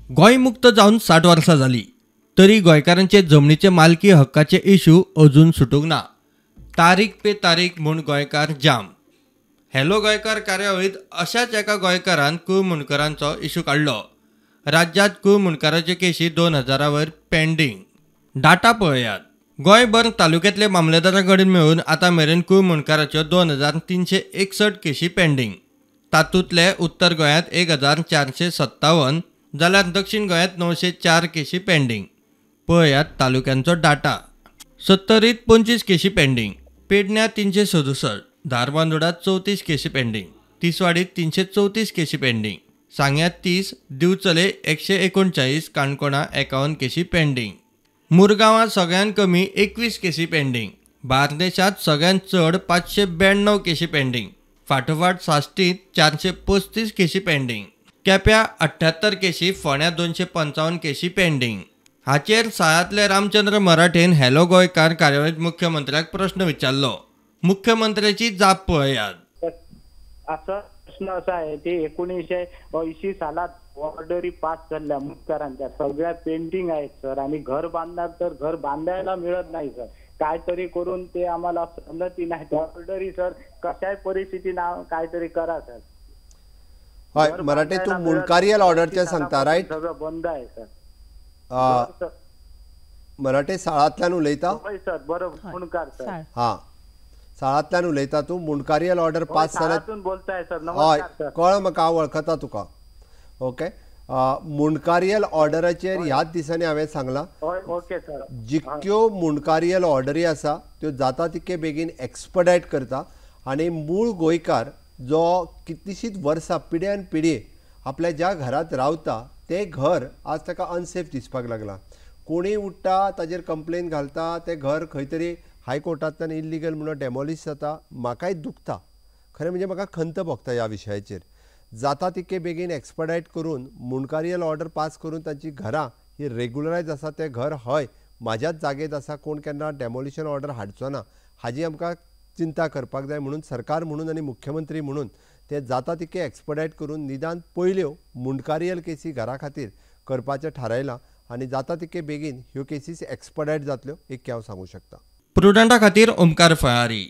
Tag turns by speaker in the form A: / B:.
A: गोंय मुक्त जावन 60 वर्सां जाली तरी गोंयकारांचे जमनीचे मालकी हक्काचे इशू अजून सुटूंक ना. तारीख पे तारीख म्हूण गोंयकार जाम. हॅलो गोंयकार कार्यावळींत अशाच एका गोंयकारान कूळ मुंडकरांचो इशू काडलो. राज्यांत कूळ मुंडकाराच्यो केशी 2000 वयर पेंडींग. डाटा पळयात. गोंयभर तालुक्यांतले मामलेदारा कडेन मेळून आतां मेरेन कूळ मुंडकाराच्यो 2361 केशी पेंडींग. तातूंतले उत्तर गोंयांत 1457 जाल्यार दक्षिण गोंयांत 904 केशी पेंडींग. पळयात तालुक्यांचो डाटा. सत्तरीत 25 केशी पेंडींग, पेडण्या 367, धारबांदोडा 34 केशी पेंडींग, तिसवाडीत 334 केशी पेंडींग, सांग्यात 30, दिवचले 139, काणकोणा 51 केशी पेंडींग. मुरगांवां सगळ्यांत कमी 21 केशी पेंडींग, बार्देशांत सगळ्यांत चड 592 केशी पेंडींग, फाटोफाट साश्टींत 435 केशी पेंडींग, केप्यां 78 केशी, फोंड्यां 255 केशी पेंडींग. हाचेर साळांतले रामचंद्र मराठेन हॅलो गोंयकार कार्यावळींत मुख्यमंत्र्याक प्रश्न विचारलो. मुख्यमंत्र्याची जाप पळयात.
B: असो प्रश्न असा आहे की 1980 सालात ऑर्डरी पास झाल्या मुंडकारांच्या सगळ्या पेंटिंग आहेत सर, आणि घर बांधणार तर घर बांधायला मिळत नाही सर. काहीतरी करून ते आम्हाला सवलती नाही ऑर्डरी सर, कशाही परिस्थिती ना काहीतरी करा सर.
C: हय मराठे, तू मुंडकारियल ऑर्डरचे सांगता रायट?
B: सगळं बंद आहे सर.
C: मराठे साळांतल्यान उलयता?
B: हय सर, बरोबर, मुंडकार सर.
C: हां, साळांतल्यान उलयता तूं. मुंडकारियल ऑर्डर पास जाल्यार
B: बोलताय सर.
C: हय, कळ्ळें म्हाका, हांव वळखता तुका. ओके, मुंडकारियल ऑर्डराचेर ह्याच दिसांनी हांवें सांगलां, जितक्यो मुंडकारियल ऑर्डरी आसा त्यो जाता तितके बेगीन एक्सपडायट करता. आनी मूळ गोंयकार जो कितलीशींच वर्सां पिड्यान पिढये आपल्या ज्या घरांत रावता तें घर आज ताका अनसेफ दिसपाक लागलां. कोणूय उठ्ठा ताजेर कंप्लेन घालता, तें घर खंय तरी हायकोर्टांतल्यान इल्लिगल म्हणून डेमोलिश जाता. म्हाकाय दुखता, खरें म्हणजे म्हाका खंत भोगता ह्या विशयाचेर. जाता तितके बेगीन एक्सपडायट करून मुंडकारियल ऑर्डर पास करून तांची घरां ही रेगुलरायज आसा, तें घर हय म्हाज्याच जागेत आसा, कोण केन्ना डेमोलिशन ऑर्डर हाडचो ना हाजी आमकां चिंता करपाक जाय. म्हणून सरकार म्हणून आनी मुख्यमंत्री म्हणून ते जाता तितके एक्सपडायट करून निदान पयल्यो मुंडकारियल केसी घरा खातीर करपाचें थारायलां आनी जाता तितके बेगीन ह्यो केसीस एक्सपडायट जातल्यो इतकें हांव सांगूं शकता.
A: प्रुडंटा खातीर ओमकार फळारी.